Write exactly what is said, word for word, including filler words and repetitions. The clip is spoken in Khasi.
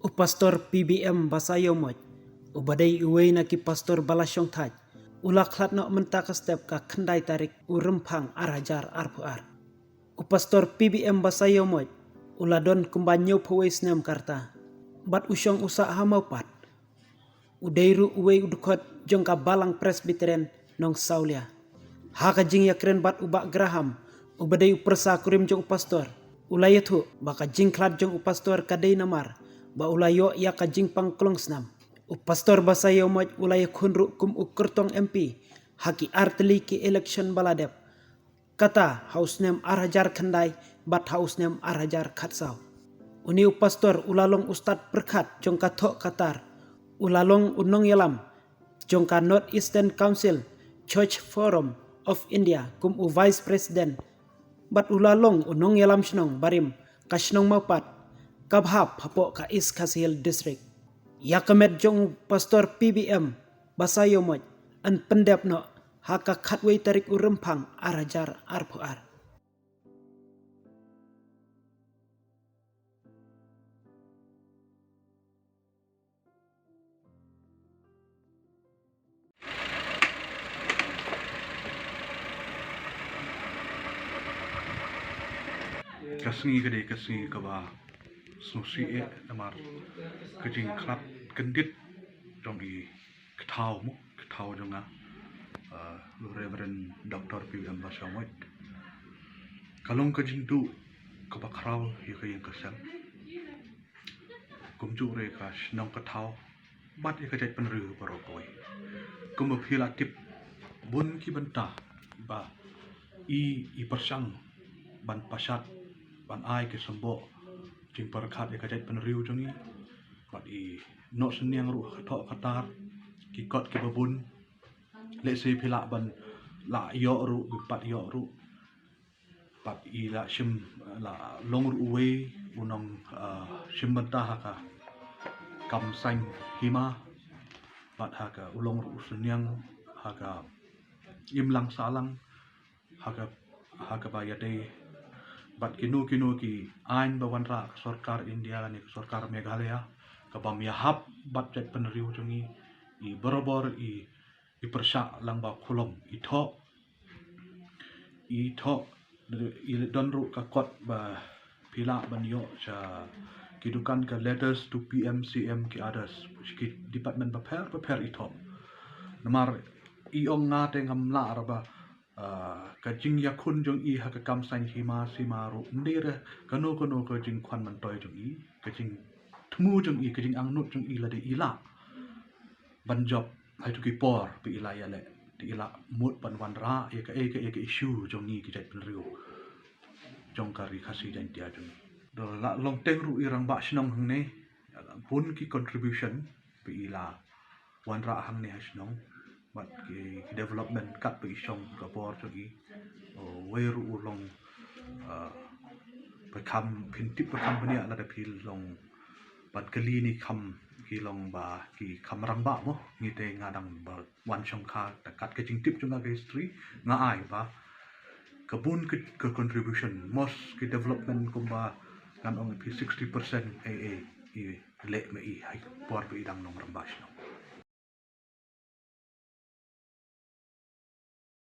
U Pastor P B M Basaiawmoit, uba dei uwei na ki pastor ba la shong thait, u la khlad noh mynta ka step ka khyndai tarik u Rymphang ar hajar arphew ar. U Pastor P B M Basaiawmoit, u la don kumba hynñiewphew wei snem ka rta, bad u shong u sah ha Mawpat. U dei ruh uwei u dkhot jong ka Balang Presbyterian Nongsawlia. Ha ka jingïakren bad u Bah Graham, uba dei u pyrsa kurim jong u pastor, u la ïathuh ba ka jingkhlad jong u pastor ka dei namar ba u la ïoh ïa ka jingpang klong snam. U Pastor Basaiawmoit u la ïakhun ruh kum u kyrtong M P ha ki artylli ki election ba la dep, kata ha u snem ar hajar khyndai bad ha u snem ar hajar khatsaw. Une u pastor u la long u stad pyrkhat jong ka thoh ka tar, u la long u nongïalam jong ka North Eastern Council Church Forum of India kum u Vice President, bad u la long u nongïalam shnong barim ka shnong Mawpat, kaba hap hapoh ka East Khasi Hills District. Ïa ka met jong u Pastor P B M Basaiawmoit yn pyndep noh ha ka khatwei tarik u Rymphang ar hajar arphew ar. Ka sngi ka dei ka sngi kaba sngewsih eh namar ka jingkhlad kyndit jong i kthaw mo, kthaw jong nga, uh, Reverend Doctor P B M Basaiawmoit. Ka long ka jingduh kaba khraw ïa ka ïing ka sem, kumjuh ruh ka shnong ka thaw bad ïa ka jaitbynriew baroh kawei. Kumba phi la tip, bun ki bynta ba i, i pyrshang ban pashat, ban ai ki symboh jingpyrkhat ïa ka jaitbynriew jong i, bad i noh synñiang ruh ha ka thoh ka tar, ki kot kiba bun. Lehse phi lah ban lah ïoh ruh, bym pat ïoh ruh. Bad i la shim, la long ruh uwei u nong, uh, shim bynta ha ka kam saiñ hima, bad ha ka u long ruh u synñiang ha ka imlang sahlang, ha ka, ha kaba ïadei bad kino kino ki aiñ ba wanrah ka sorkar India ne ka sorkar Meghalaya, kaba ym ïahap bad jaitbynriew jong i, i barabor i, i pyrshah lang ba khulom, i thoh, i thoh, i don ruh ka kot ba phi lah ban ïoh sha ki dukan ka letters to P M, C M, ki others, ki department bapher bapher i thoh. Namar i ong nga te ngam lah ra ba, ah, ka jingïakhun jong i ha ka kam saiñ hima sima ruh, ym dei re kano kano ka jingkhwan myntoi jong i, ka jingthmu jong i, ka jingangnud jong i lada i lah ban jop ha kito ki por ba i la ïaleh, te i la mut ban wanrah ïa kaei kaei ka issue jong ngi ki jaitbynriew jong ka Ri Khasi Jaiñtia jong ngi. Da la long teng ruh i rangbah shnong hangne, bun ki contribution ba i la wanrah hangne ha shnong, bad ki, ki development kat ba i shong ka bor jong i. Uwei ruh u long, uh, ba kham, phin tip ba kham bniah lada phi long ban kylli ne kham, ki long ba ki kham rangbah mo, ngi te nga dang ba wan shongkha, te kat ka jingtip jong nga ka history, nga ai ba ka bun ka, ka contribution, most ki development kumba ngan ong ïa phi sixty percent ei ei i leh ma i ha i por ba i dang long rangbah shnong.